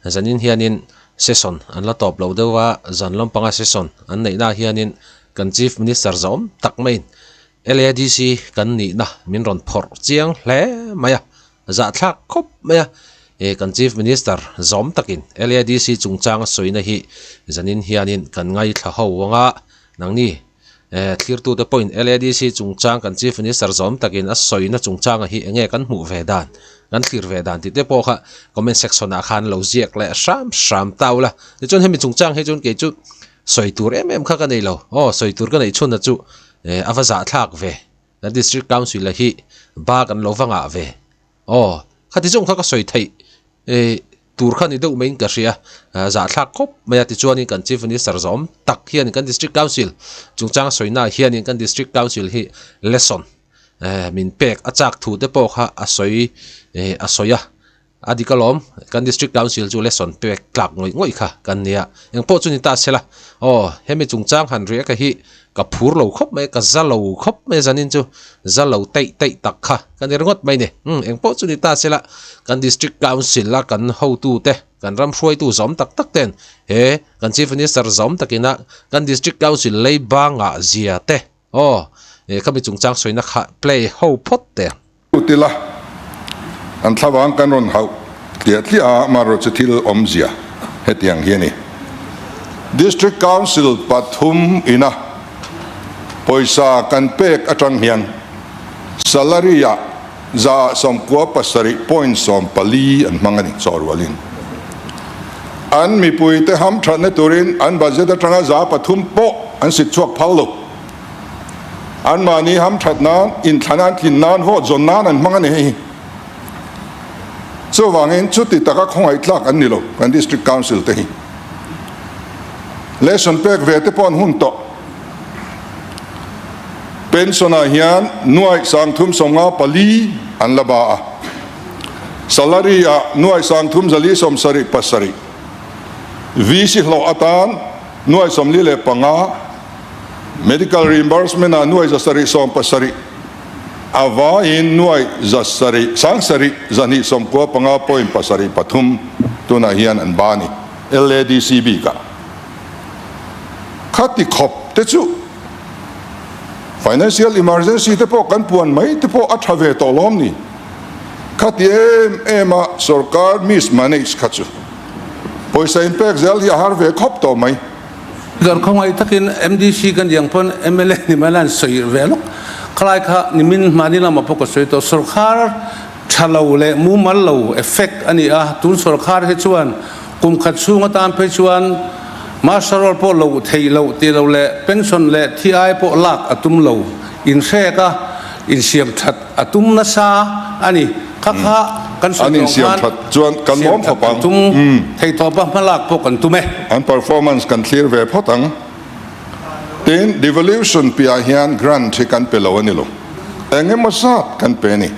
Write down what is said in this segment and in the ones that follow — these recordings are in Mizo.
Zanin hianin session an la tawp lo deuh a, zan lampanga session an neihna ah hianin kan Chief Minister zawm tak maiin LADC kan nihna min rawn phawrh chiang hle mai a, zahthlak khawp mai a. E kan Chief Minister zawm takin LADC chungchanga sawina hi zanin hianin kan ngaithla ho ang a, nangni E thlirtute pawhin LADC chungchang kan Chief Minister zawm takin a sawina chungchanga hi enge kan hmuh ve dan, kan thlir ve dan tih te pawh kha comment section ah khan lo ziak leh hram hram ta ula. Tichuan hemi chungchang hi chuan kei chu sawi tur em em kha ka nei lo. Aw sawi tur ka neih chhunna chu e a va zahthlak ve. Kan District Council a hi ba kan lo va ngah ve. Aw khati zawng kha ka sawi theih e tur kha ni deuh maiin ka hria zahthlak khawp mai a tichuanin kan Chief Minister zawm tak hianin kan District Council chungchang sawina hianin kan District Council hi lesson min pek a chak thu te pawh kha a sawi a sawi a a dik alawm kan District Council chu lesson pek tlak ngawih ngawih kha kan nia engpawh chu ni ta sela aw hemi chungchang han riah ka hi Ka phur lo khawp mai, ka za lo khawp mai zanin chu za lo teih teih tak kha ka ni ringawt mai ni. Umm engpawh chu ni ta sela kan District Council a kan hotute, kan ram hruaitu zawm tak tak ten he kan Chief Minister zawm takina kan District Council lei bangah zia te aw khami chungchang sawina kha play ho phawt te. Tila an thlavang kan rawn hauh tliah tliah a, amaherawh chu thil awmzia hetiang hi a ni. District Council pathum ina pawisa kan pek atang hian salary ah 97.14% an hmang a ni chawhrualin. An mipuite hamthatna turin an budget atanga 3% pawh an sit chhuak phal lo. Anmahni hamthat nan, inthlan an tlin nan, vote zawn nan an hmang a ni hei hi. Chuvangin chuti taka khawngaih tlak an ni lo kan District Council te hi. Lesson pek ve te pawh an hun tawh. Pension ah hian nuaih 354 an la ba a, salary ah nuaih 3477, VC hlawh atan nuaih 45, Medical reimbursement ah nuai 770, a vaiin nuai zasarih 7000 295.73 tunah hian an ba a ni. LADC bikah khati khawp te chu financial emergency te pawh kan puan mai te pawh a tha ve tawh lawm ni. Khati em em a sorkar mismanage kha chu pawisa inpek zel hi a har ve khawp tawh mai. Gar khawngaih takin MDC kan iang pawn mla ni mai la an sawi ve lawk. Khalai kha nimin hmani lamah pawh ka sawi tawh. Sorkar tha lo leh mumal lo effect a ni a, tun sorkar hi chuan kum khat chhung atan phei chuan master roll pawh lo theih loh tih lo leh pension leh thi ai pawh lak a tum lo. Inhrek a, insiam that a tum nasa a ni. Kha kha kan sawi An tawh insiam khan that chuan kan siam lawm that khawp kan ang. tum thei tawp a, hmalak pawh kan tum e. An performance kan thlir ve phawt ang. Tin, devolution piah hian grant hi kan pe lo a ni lo. Eng emaw zat kan pe a ni.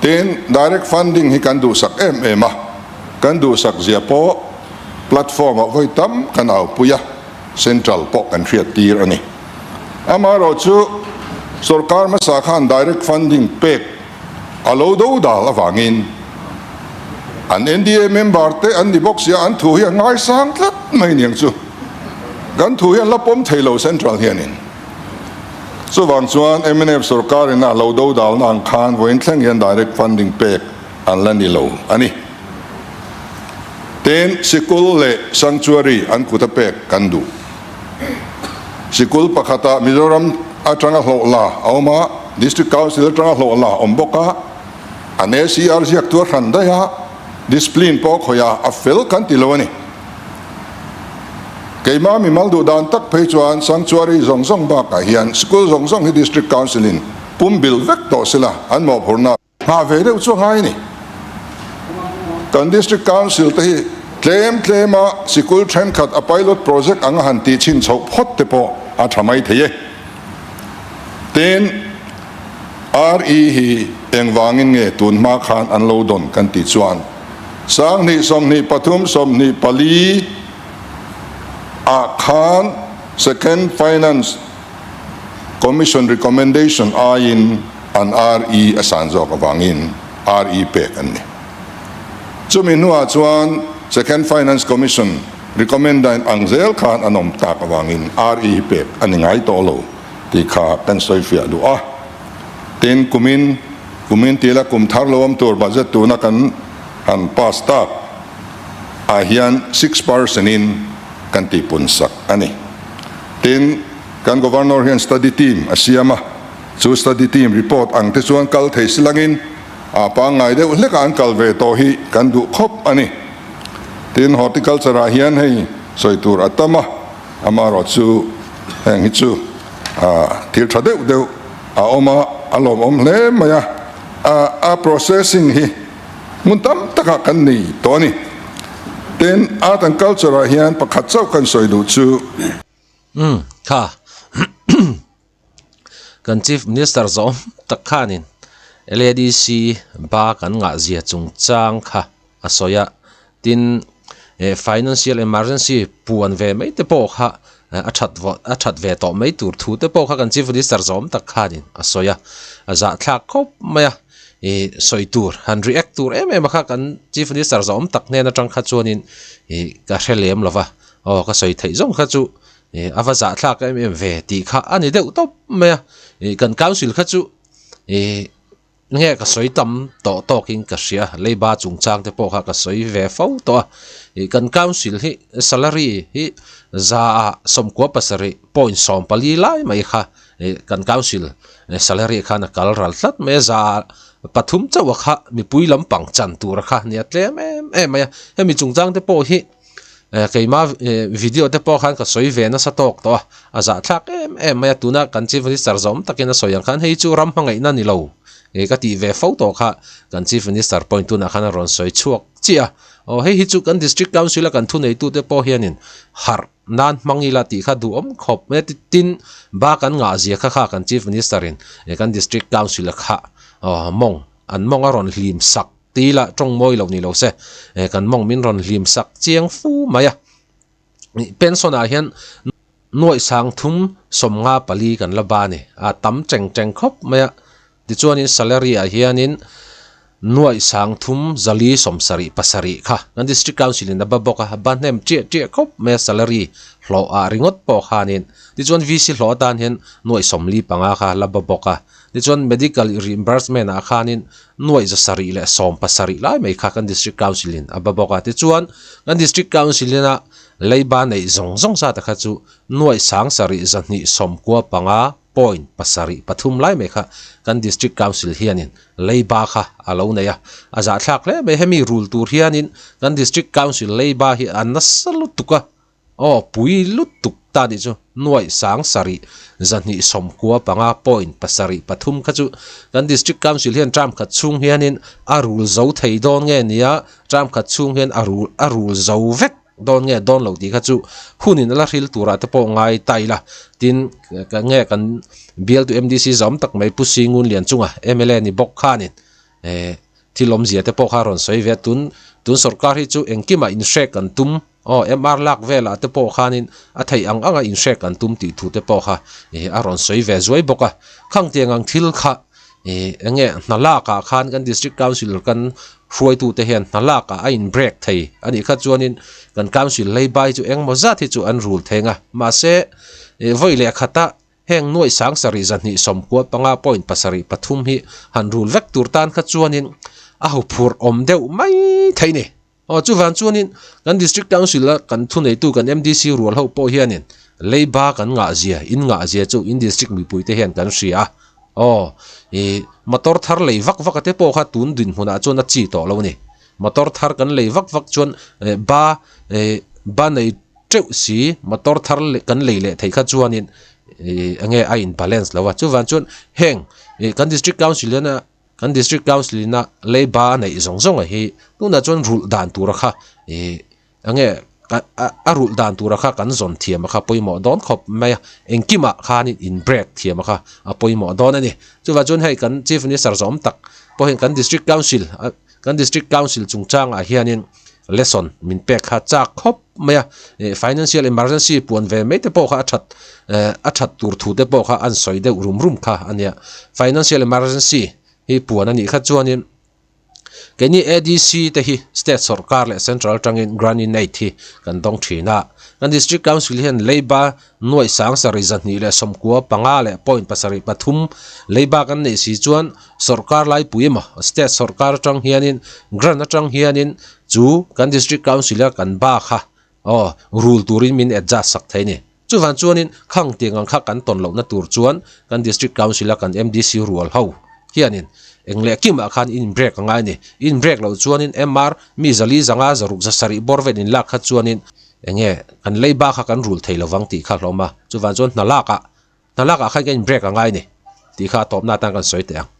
Tin, direct funding hi kan duhsak em em a, kan duhsak zia pawh platform ah vawi tam kan aupui a, central pawh kan hriat tir a ni. Amaherawhchu, sorkar hmasa khan direct funding pek a lo do dal avangin an NDA member te an ni bawk sia an thu hi a ngaisang tlat mai niang chu. Kan thu hi an la pawm thei lo central hianin. Chuvang chuan mnf sorkar in a lo do dalna ang khan vawiin thleng hian direct funding pek an la ni lo a ni. Tin, sikul leh sanctuary an kut a pek kan duh. Sikul pakhatah Mizoram atanga hlawh la a awm a, District Council atanga hlawh la a awm bawk a, an ACR ziak tu a hran daih a, discipline pawh khawih a, a fel kan ti lo a ni. Keimah mimal duh dan tak phei chuan Sanctuary zawng zawng bakah hian School zawng zawng hi District Council in pum bil vek tawh sela an mawhphurhna Nghah ve deuh chu a ngai a ni. Kan District Council te hi tlem tlema sikul thenkhat a pilot project anga han tih chhin chhoh phawt te pawh a tha mai thei e. Tin, RE hi engvangin nge tun hma khan an lo dawn kan tih chuan 20 23 24 ah khan Second Finance Commission recommendation aiin an RE a san zawk avangin RE pek an ni. Chumi hnuah chuan Second Finance Commission recommend dan ang zel khan an awm tak avangin RE hi pek a ni ngai tawh lo tih kha kan sawifiah duh a. Tin, kumin kumin tila kum thar lo awm tur budget tuna kan han pass tak ah hian 6% in kan tihpun sak a ni. Tin, kan Governor hian study team a siam a, chu study team report ang te chuan kal thei silangin, A pangngai deuh hlekah an kal ve tawh hi kan duh khawp a ni. Tin, horticulture ah hian hei sawi tur a tam a, amaherawh chu heng hi chu thil tha deuh deuh a awm a, a lawmawm hle mai a, a processing hi hmun tam takah kan nei tawh a ni. Tin, art and culture ah hian pakhat chauh kan sawi duh chu. Umm, kha. Kan Chief Minister zawm tak khanin LADC ba kan ngah zia chungchang kha a sawi a, tin eh financial emergency puan ve mai te pawh kha a that a that ve tawh mai tur thu te pawh kha kan Chief Minister zawm tak khanin a sawi a, a zahthlak khawp mai a, ih sawi tur han react tur em em a kha kan Chief Minister zawm tak hnen atang kha chuanin ih ka hre lem lo va, aw ka sawi theih zawng kha chu. Ih a va zahthlak em em ve tih kha a ni deuh tawp mai a, ih kan council kha chu ih nge ka sawi tam tawh tawkin ka hria leiba chungchang te pawh kha ka sawi ve fo tawh a, ih kan council hi salary hi za ah sawmkua pasarih point 14 lai mai kha ih kan council salary khan a kal ral tlat mai a, za pathum chauh a kha mipui lampang chan tur a kha nia tlem em em mai a, hemi chungchang te pawh hi. Eh keima video te pawh khan ka sawi ve nasa tawk tawh a, a zahthlak em em mai a, tuna kan Chief Minister zawm takin a sawi ang khan hei chu ram hmangaihna ni lo eh ka tih ve fo tawh kha kan Chief Minister pawhin tunah khan a rawn sawi chhuak chiah a, aw hei hi chu kan District Council a kan thuneitute pawh hianin harh nan hmang ila tih kha duhawm khawp mai a, tin ba kan ngah zia kha kha kan Chief Minister in eh kan District Council a kha aw mawng an mawng a rawn hlim sak. Ti lah tawng mawi lo ni lo se, kan mawng min rawn hlim sak chiang fu mai a. Pension ah hian nuaih sang thum 54 kan la ba ni, a tam cheng cheng khawp mai a. Tichuanin salary ah hianin nuaih sang thum zali 77 kha kan District Council in a ba bawk a, ba hnem chiah chiah khawp mai a salary hlawh ah ringawt pawh khanin. Tichuan VC hlawh atan hian nuaih 45 kha la ba bawk a. Tichuan Medical Reimbursement ah khanin nuaih 717 lai mai kha kan District Council in a ba bawk a. Tichuan kan District Council ina leiba neih zawng zawng zat kha chu nuaih 7295 point 73 lai mai kha kan District Council hianin leiba kha a lo nei a. A zahthlak hle mai hemi rul tur hianin kan District Council leiba hi a nasa lutuk a. Aw pui lutuk ta nih chu nuaih 7295 point 73 kha chu kan District Council hian term khat chhung hianin a rul zo thei dawn nge nia, term khat chhung hian a rul a rul zo vek dawn nge dawn lo tih kha chu hunin a la hril turah te pawh ngai ta ila. Tin, nge kan bialtu MDC zawm tak mai Pu Singun Lianchunga mla ni bawk khanin eh thil awmzia te pawh kha a rawn sawi ve a, tun tun sorkar hi chu engkimah inhrek kan tum. Aw, MR lak velah te pawh khanin a theih ang anga inhrek an tum tih thu te pawh kha ih a rawn sawi ve zuai bawk a. Khang tiang ang thil kha ih eng nge hna lakah khan kan District Council kan hruaitute hian hna lakah a in break thei a nih kha chuanin kan Council leibai chu engmaw zat hi chu an rul theng a. Mahse, ih vawi leh khata heng nuaih 7295 point 73 hi han rul vek tur tan kha chuanin a huphurh awm deuh mai thei ni. Aw chuvang chuanin kan District Council a kan thuneitu kan MDC rual ho pawh hianin leiba kan ngah zia, in ngah zia chu in District mipuite hian kan hria a. Aw ih motor thar lei vak vak a te pawh kha tun dinhmunah chuan a chi tawh lo a ni. Motor thar kan lei vak vak chuan ba ih ba nei teuh si motor thar kan lei leh theih kha chuanin ih enge a in balance lo a. Chuvang chuan heng ih kan District Council hian a Kan District Council ina leiba a neih zawng zawng a hi tunah chuan rulh dan tura kha ih enge a rulh dan tura kha kan zawn thiam a kha pawimawh dawn khawp mai a, engkimah khanin in break thiam a kha a pawimawh dawn a ni. Chuvang chuan hei kan Chief Minister zawm tak pawhin kan District Council kan District Council chungchangah hianin lesson min pek kha chak khawp mai a, ih financial emergency puan ve mai te pawh kha a that eh a that tur thu te pawh kha an sawi deuh rum rum kha a nia. Financial emergency hi puan a nih kha chuanin Keini ADC te hi State sawrkar leh Central atangin Grant in Aid hi kan dawng thin a. Kan District Council hian leiba nuaih sang sarih 295 leh point 73 leiba kan neih si chuan sawrkar laipui emaw State sawrkar atang hianin Grant atang hianin chu kan District Council a kan ba kha aw rul turin min adjust sak thei a ni. Chuvang chuanin khang tiang ang kha kan tawn lohna tur chuan kan District Council a kan MDC rual ho hianin eng leh kimah khan in break a ngai a ni. In break loh chuanin MR mi zali zanga zaruk zasarih bawr vel in lak kha chuanin eng nge kan leiba kha kan rul thei lovang tih kha hlawm a. Chuvang chuan hna lakah hna lakah khan kan in break a ngai a ni tih kha a tawpna atan kan sawi teh ang.